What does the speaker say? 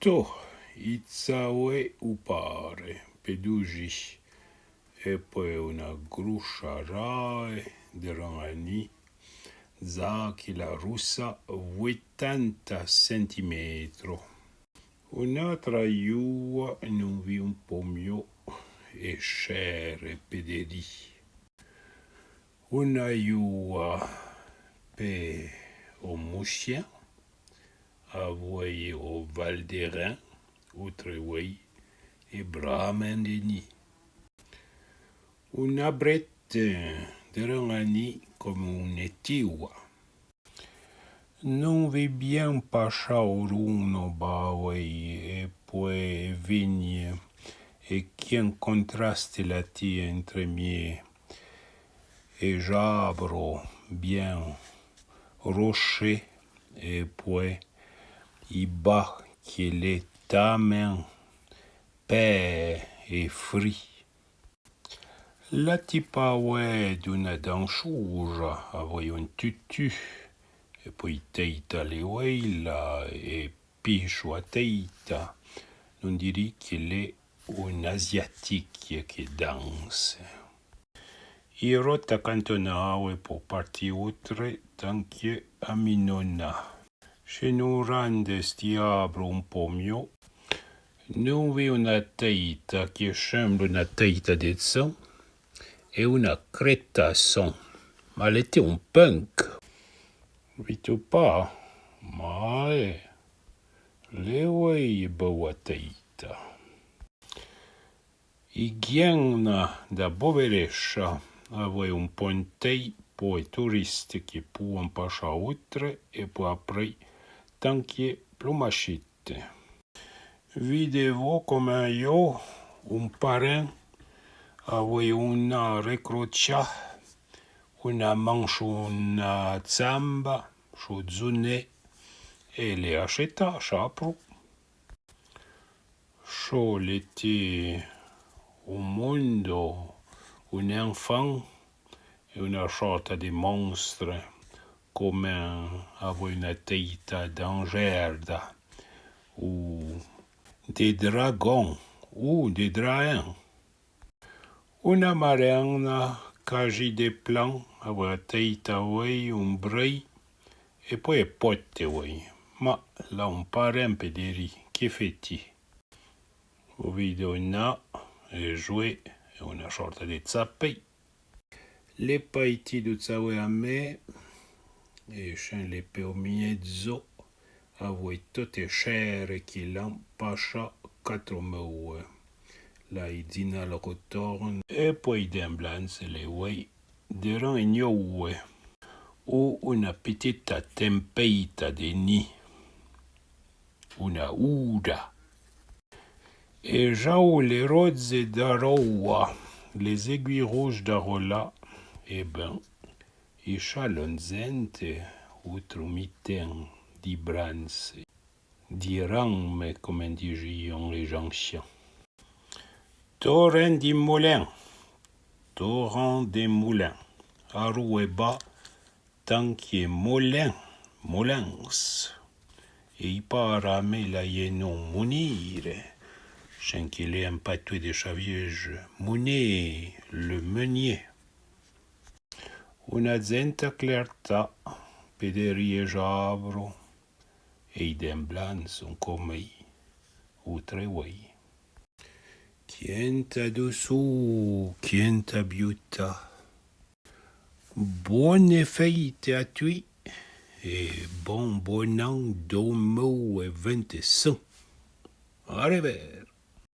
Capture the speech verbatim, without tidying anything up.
To, i tsawe u pare, pe duji, e pouè una grucha rae de ran ani, za que la rusa vuetanta centimetro. Un'atra ioua non vi un po mio e chere pe deri. Una ioua pe o Mouchien, avoué o Val d'Airain, outre oué, e bramen de ni. Una brette de ran ani comme une tioua. Non vi bien pachà o runo ba oué e pouè vigne e quien contraste la ti entre mie e j'abro bien roche e pouè i ba que l'è tamen pè e fri. La ti pa oué d'una danchouja avoué un tutu e pouè teita le oué la e picho a teita, non diri que l'è un asiatique que danse. I rota cantonau e po parti outre tanque a minona. Che non rande sti abro un po mio, non vi una teita que chembla una teita de tsan e una creta son, ma l'è un punk. Vito pa, ma e le oué boua teita. I guienna da Boverecha avoué un pontei po e touriste que pouan pachà outre e po apré tanque plumachite. Vide vo comme io un paren avoué una recrocha, una manche, una tsamba, cho zune e le acheta, chapro. Cho l'è un mondo, un enfant e una sorta de monstre, comme avoué una teita d'angerda, ou de dragon, ou de draen. Una marenna caji de plan avoué a teita oué un brei e pouè e pote oué. Ma l'a un paren pe deri, que feti? O vi dona e joué e una sorta de tsapei. Le paiti du tsawe a me e chen le pe o miezo. Avoué tote chere que l'an pachà catro moue. La i dina lo cotorn e pouè d'en blanse le oué de ran ignoue. Ou una petita tempeita de ni. Una ouda. E jau le roze da roua, les aiguilles rouges da rola, e ben, i chalon zente, outro miten di branse, di ranme, comme dijion les anciens. Torrent di Moulin, torrent de Moulin, a roue ba, tanque Molin, Molins. E i para me la ye non Mounire, chen que l'è en patoué de Chavièje, Mouné, le meunier. Una zenta clerta, pe deri e j'abro, e i d'en blan son comme i, outre oué. Quienta doçou, quienta biuta. Bone feite a tui e bon bon an dou mou e vente-cin. A rever.